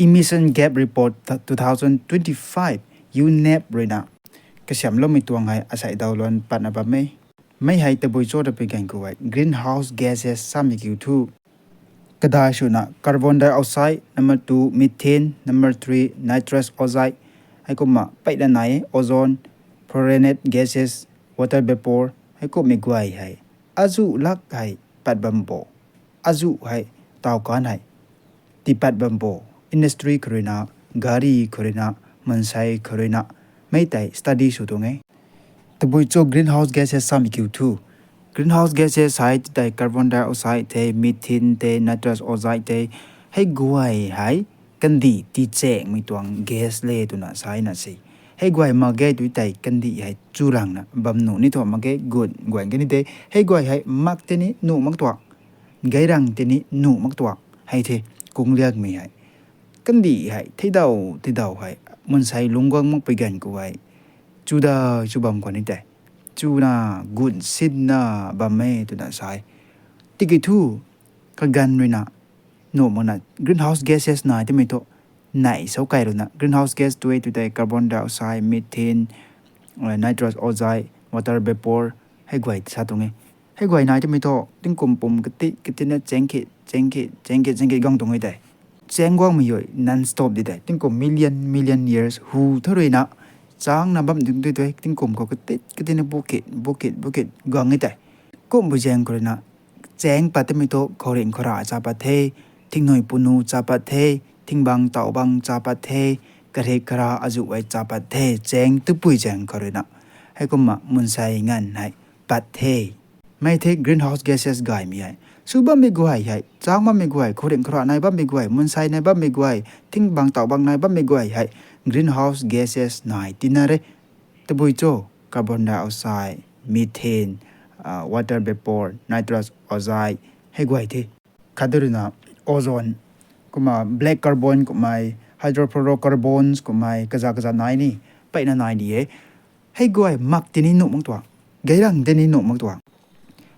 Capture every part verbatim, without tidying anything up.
Emission Gap Report two thousand twenty-five, UNEP ruina kasiamhloumei tuang hei asei daw luan patna bam e. Mi hei tabui cho ta pi gan khou hei greenhouse gases samei kiu thu, kadai swna carbon dioxide, number two methane, number three nitrous oxide, heikumna peina nai e ozone, fluorinated gases, water vapour, heikumhmei guay hei azuh lak hei pat bam bo, azuh hei taw kan hei tipat bam bo, industry khou ruina, gari khou ruina, mansei khou ruina, mi tei study sw tuang e. Tabui cho greenhouse gases samei kiu thu, greenhouse gases hei ti tei carbon dioxide the, methane the, nitrous oxide the, hei guay hei kandih tichaengmei tuang gas le twna sa na se. Hei guay mak ge tu tei kandih hei churangna bam nuh ni thu mak ge, gun guan kani de. Hei guay hei mak tei ni nuh mak tuang, gairang tei ni nuh mak tuang hei the, kungliangmei hei. Kandih hei theidaw theidaw hei mansei lungc guang makpui gan khou hei chuda chu bam khwan ni tei, chuna gun sinna bam e twna sa e. Tiki thu kaganv ruina nuh makna greenhouse gases nai timei thu, nai sau kai ruina greenhouse gas tu e tu tei carbon dioxide, methane, nitrous oxide, water vapour, hei guay sa tuang e. Hei guay nai timei thu tingkum pum kati katina chaeng khe chaeng khe chaeng khe chaeng khe guang tuang e tei. Chaeng guangmei hei non-stop di tei, tingkum million million years hu thu ruina changna bam ding tu tei, tingkum khou kati katina bukit bukit bukit guang e tei. Kumbui zaeng khou ruina chaeng pat timei thu khouringh khoura cha pat the, thingnui punu cha pat the, thingbang tawbang cha pat the, karik kara azuh hei cha pat the, chaeng tapui zaeng khou ruina. Heikumna mansei nganv hei pat the. Mi the greenhouse gases gaymei hei. Sw bammei guay hei, chang bammei guay, khouringh khoura nai bammei guay, mansei nai bammei guay, thingbang tawbang nai bammei guay hei greenhouse gases nai tina re. Tabui cho, carbon dioxide, methane, water vapour, nitrous oxide, hei guay the. Khat ruina ozone, kumna black carbon kummei, hydrofluorocarbons kummei kaza kaza nai ni, peina nai ni e. Hei guay mak tei ni nuh mak tuang, gairang tei ni nuh mak tuang.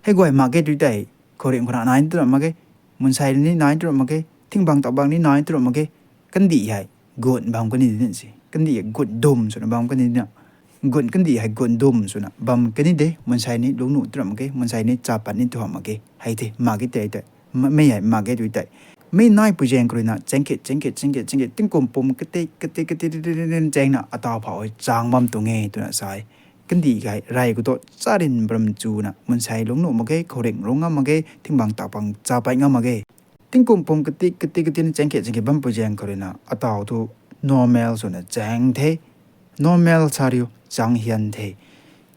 Hei guay mak ge tu tei, khouringh khoura nai tu mak ge, mansei ni nai tu mak ge, thingbang tawbang ni nai tu mak ge, kandih hei gun bam kani di se, kandih hei gun dum swna bam kani dina. Gun kandih hei gun dum swna bam kani de, mansei ni lungc nuh tu mak ge, mansei ni cha pat ni tu mak ge, hei the, mak ge tei tei. Mi hei mak ge tu tei. Mi naipui zaeng khou ruina chaeng khe chaeng khe chaeng khe chaeng khe tingkum pum kati kati kati chaengna ataw phau hei chang bam tuang e twna sa e. Kandih hei rey khou thu charin bram chuna mansei lungc nuh mak ge, khouringh lungc ngam mak ge, thingbang tawbang cha pat ngam mak ge. Tingkum pum kati kati katina chaeng khe chaeng khe bampui zaeng khou ruina ataw thu normal swna chaeng the. Normal sa riu chang hian the.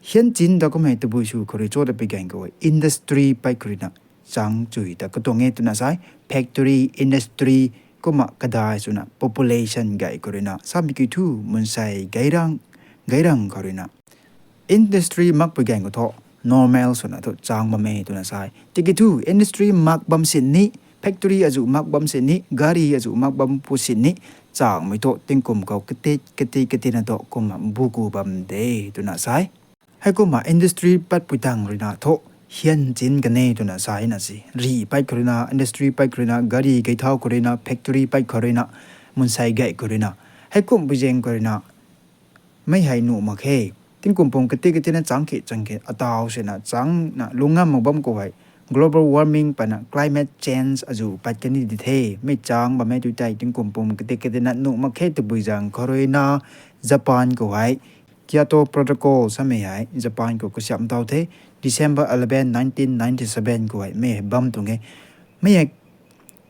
Hian chin da kummei tabui sw khou rui cho ta pi gan khou hei industry pat khou ruina chang chui ta katuang e twna sa e. Factory, industry, kumna kadai swna population gay khou ruina samei kiu thu mansei gairang, gairang khou ruina industry makpui gan khou thu normal swna thu chang bam e twna sa e. Tiki thu industry mak bam sini, factory azuh mak bam sini, gari azuh mak bam pu sini, changmei thu tingkum khou kati kati katina thu kumna buku bam de twna sa e. Heikumna industry patpui tang ruina thu hian chin kan e twna sa e na se. Rih pat khou ruina, industry pat khou ruina, gari gay thau khou ruina, factory pat khou ruina, mansei gay khou ruina, heikumhpui zaeng khou ruina mei hei nuh mak khe. Tingkum pum kati katina chang khe chang khe ataw swna changna lungc ngam mak bam khou hei global warming pana climate change azuh pat kani di the. Mei chang bammei tu tei tingkum pum kati katina nuh mak khe tabui zaeng khou ruina Japan khou hei Kyoto Protocol samei hei Japan khou kasiamh taw the. December eleven, nineteen ninety-seven khou hei mei hei bam tuang e. Mei hei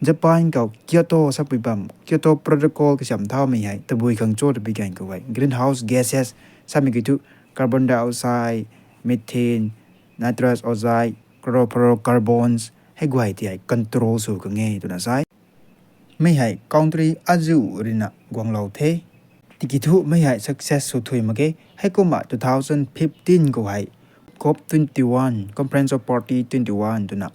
Japan khou Kyoto sapui bam, Kyoto Protocol kasiamh thaumei hei tabui khang cho ta pi gan khou hei greenhouse gases samei kiu thu carbon dioxide, methane, nitrous oxide, chlorofluorocarbons, hei guay ti hei control sw khang e twna sa e. Mei hei country azuh ruina guanglou the. Tiki thu mei hei success sw thui mak ge. Heikumna two thousand fifteen khou hei COP twenty-one, Conference of Party twenty-one twna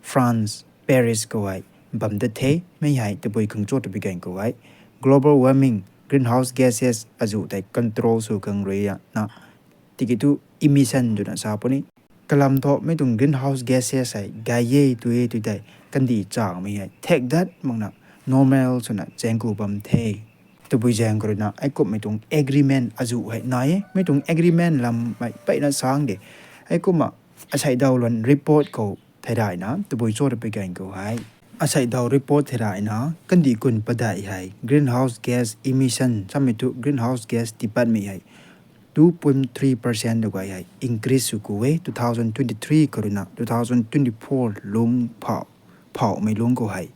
France, Paris khou hei bam dat the. Mei hei tabui khang cho ta pi gan khou hei global warming, greenhouse gases azuh tei control sw khang ruina, tiki thu emission twna sa puni. Kalam thu mei tuang greenhouse gases hei gay e tu e tu tei kandih changmei hei thek dat makna normal swna chaeng ku bam the. Tabui zaeng khou ruina, heikumhmei tuang agreement azuh hei nai e, mi tuang agreement lammei peyna sang de. Heikumna, asei daw lan report khou thei rayna, tabui cho ta pui gan khou hei. Asei daw report thei rayna, kandih kun padeih hei, greenhouse gas emission, samei thu greenhouse gas tiipatmei hei, two point three percent tu guay hei increase sw ku e, two thousand twenty-three khou ruina two thousand twenty-four lung phau, phaumei lung khou hei.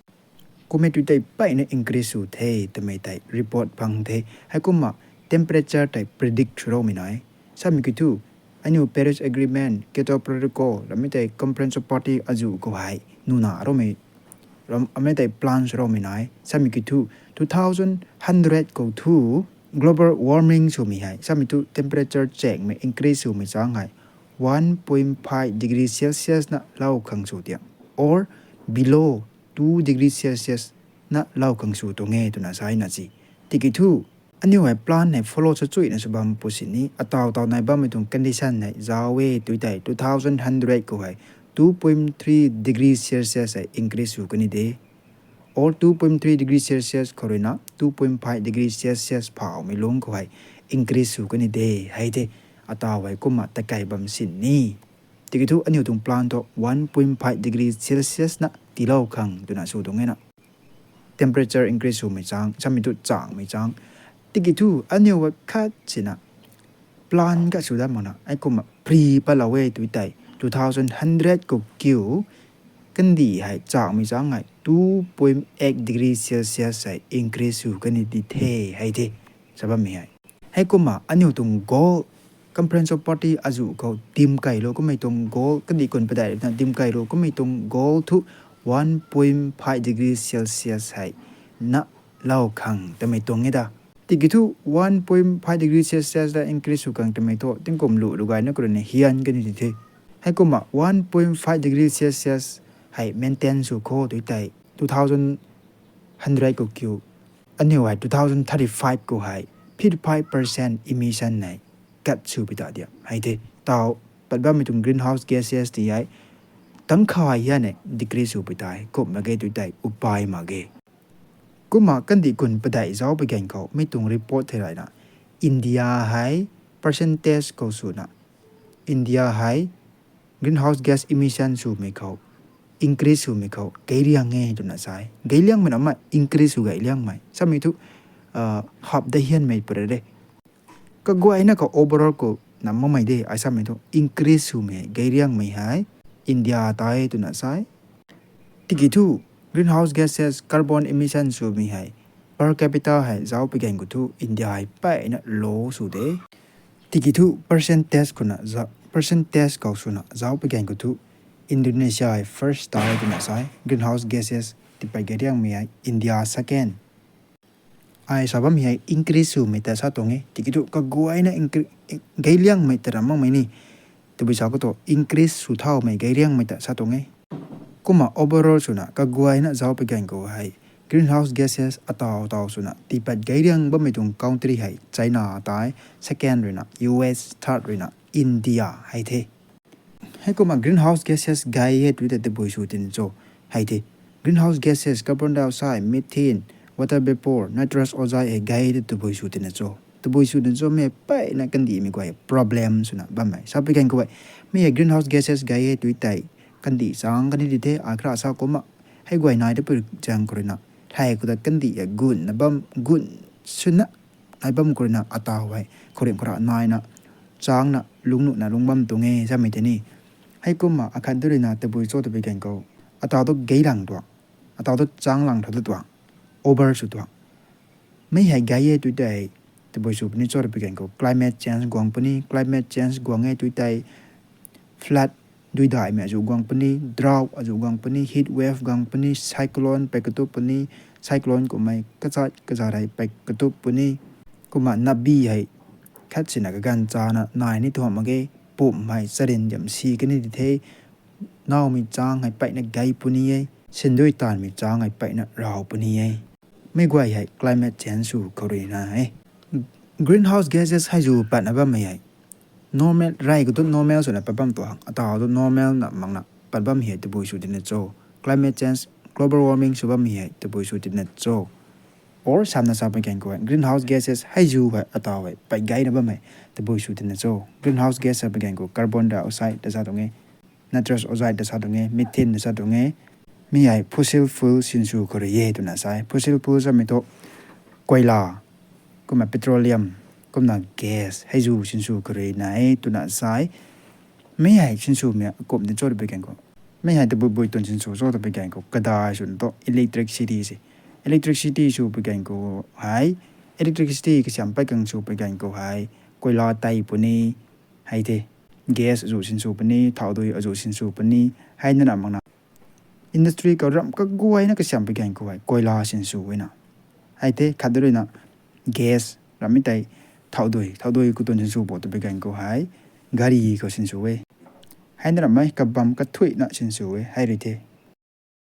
Kummei tu tei peyna increase sw the, twmei tei report phang the. Heikumna temperature tei predict sw roumei nai. Samei kiu thu, aniu Paris Agreement, Kyoto Protocol, ramei tei Conference of Party azuh khou hei, nuna roumei, ram, amei tei plan sw roumei nai. Samei kiu thu, two thousand hundred khou thu, global warming swmei hei, samei thu temperature chaengmei increase swmei chang hei, one point five degree Celsius na lou khang sw tia, or below two degree Celsius na lou khang sw tuang e twna sa na si. Tiki thu, aniu hei plan hei follow sa chuina sw bam pu sini, ataw taw nai bammei tuang condition hei zauc e tu tei, two thousand hundred khou hei, two point three degree Celsius hei increase sw kani de. Or two point three degree Celsius khou ruina, two point five degree Celsius phaumei lung khou hei, increase sw kani de, hei the, ataw hei kumna takei bam sini. Tiki thu aniu tuang plan thu one point five degree Celsius na tiilou khang twna sw tuang e na. Temperature increase swmei chang, samei thu changmei chang. Tiki thu aniu hei khat sina plan ka sw dat makna, heikumna free patlou e tu tei, two thousand hundred khou kiu, kandih hei changmei chang hei, two point eight degree Celsius hei increase sw kani di the, hei the, sa bammei hei. Heikumna aniu tuang goal, Conference of Party azuh khou dim keylou kummei tuang goal, kandih kun padeih ruina dim keylou kummei tuang goal thu one point five degree Celsius hei na lou khang twmei tuang e da. Tiki thu one point five degree Celsius da increase sw khang twmei thu, tingkum lu lu gayna khou ruina hian kani di the. Heikumna one point five degree Celsius hei maintain sw khou tu tei, two thousand hundred khou kiu, aniu hei two thousand thirty-five khou hei, fifty-five percent emission hei cut sw pi ta dia, hei the. Taw, pat bammei tuang greenhouse gases ti hei, tangkhay hian hei decrease sw pi ta, kum mak ge tu tei, upai mak ge. Kumna kandih kun padeih zauc pi gan khou, mi tuang report thei rayna, India hei percentage khou swna, India hei greenhouse gas emission swmei khou, increase swmei khou, gayriang e twna sa e. Gayliangmei na mei, increase sw gayliangmei. Samei thu, ah, hap da hianmei pare de. Kaguayna khou overall khou na makmei de, ai samei thu increase swmei, gayriangmei hei, India ta e twna sa e. Tiki thu, greenhouse gases, carbon emission swmei hei, per capita hei zauc pi gan khou thu, India hei peyna low sw de. Tiki thu, percentage khou na za-, percentage khou swna zauc pi gan khou thu, Indonesia hei first ta e twna sa e, greenhouse gases tiipat gayriangmei hei, India second. Ai sa bammei hei increase swmei ta sa tuang e. Tiki thu kaguayna incre-, gayliangmei ta ram makmei ni. Tabui sa khou thu increase sw thaumei gayriangmei ta sa tuang e. Kumna overall swna kaguayna zauc pi gan khou hei, greenhouse gases ataw taw swna tiipat gayriang bammei tuang country hei China ta e, second ruina U S, third ruina India hei the. Heikumna greenhouse gases gay e tu tei tabui sw tina cho, hei the. Greenhouse gases, carbon dioxide, methane, water vapour, nitrous oxide hei gay e tei tabui sw tina cho. Tabui sw tina cho, mi hei peyna kandihmei guay problem swna bammei. Sa pi gan khou hei, mi hei greenhouse gases gay e tu tei, kandih chang kani di the, ai kara sa kumna. Hei guay nai ta pui zaeng khou ruina, hei khou ta kandih hei gunna bam, gun swna nai bam khou ruina ataw hei, khouringh khou ra naina, changna, lungnuhna lung bam tuang e, samei tei ni. Heikumna akhat du ruina tabui cho ta pi gan khou, ataw tu gaylang tuang, ataw tu changlang thau tu tuang, over sw tuang. Mi hei gay e tu tei, tabui sw puni cho ta pi gan khou, climate change guang puni, climate change guang e tu tei, flood, duidaihmei azuh guang puni, drought azuh guang puni, heat wave guang puni, cyclone pei katup puni, cyclone kummei kachat kazat hei pei katup puni. Kumna nabi hei khat sina kaganv chana nai ni thuam mak ge, pumh hei charin diam si kani di the, nawmei chang hei peyna gay puni e, sindui taanvmei chang hei peyna raw puni e. Mi guay hei climate change sw khou ruina e. Greenhouse gases hei zu patna bammei hei, normal, rey khou tu normal swna pat bam tuang, ataw tu normal na makna pat bam hei tabui sw tina cho. Climate change Global warming sw bammei hei tabui sw tina cho? Or samna sa pui gan khou hei greenhouse gases hei zu hei ataw hei pey gayna bammei tabui sw tina cho? Greenhouse gas sa pui gan khou carbon dioxide ta sa tuang e, nitrous oxide ta sa tuang e, methane ta sa tuang e. Mi hei fossil fuel sinsw khou rui e twna sa e. Fossil fuel samei thu koila, kumna petroleum, kumna gas hei zu sinsw khou rui na e twna sa e. Mi hei sinswmei akumh ni cho ta pui gan khou, mi hei tabui bui twn sinsw cho ta pui gan khou kadai swna thu electricity se. Electricity sw pui gan khou hei, electricity kasiam pey khang sw pui gan khou hei, koila tei puni, hei the, gas azu sinsw puni, thauhdui azu sinsw puni, hei nana makna industry khou ramh kaguayna kasiam pui gan khou hei koila sinsw e na. Hei the khat ruina gas rammei tei thauhdui, thauhdui khou twn sinsw bo ta pui gan khou hei gari khou sinsw e. Hei na rammei kabam kathuina sinsw e hei rui the.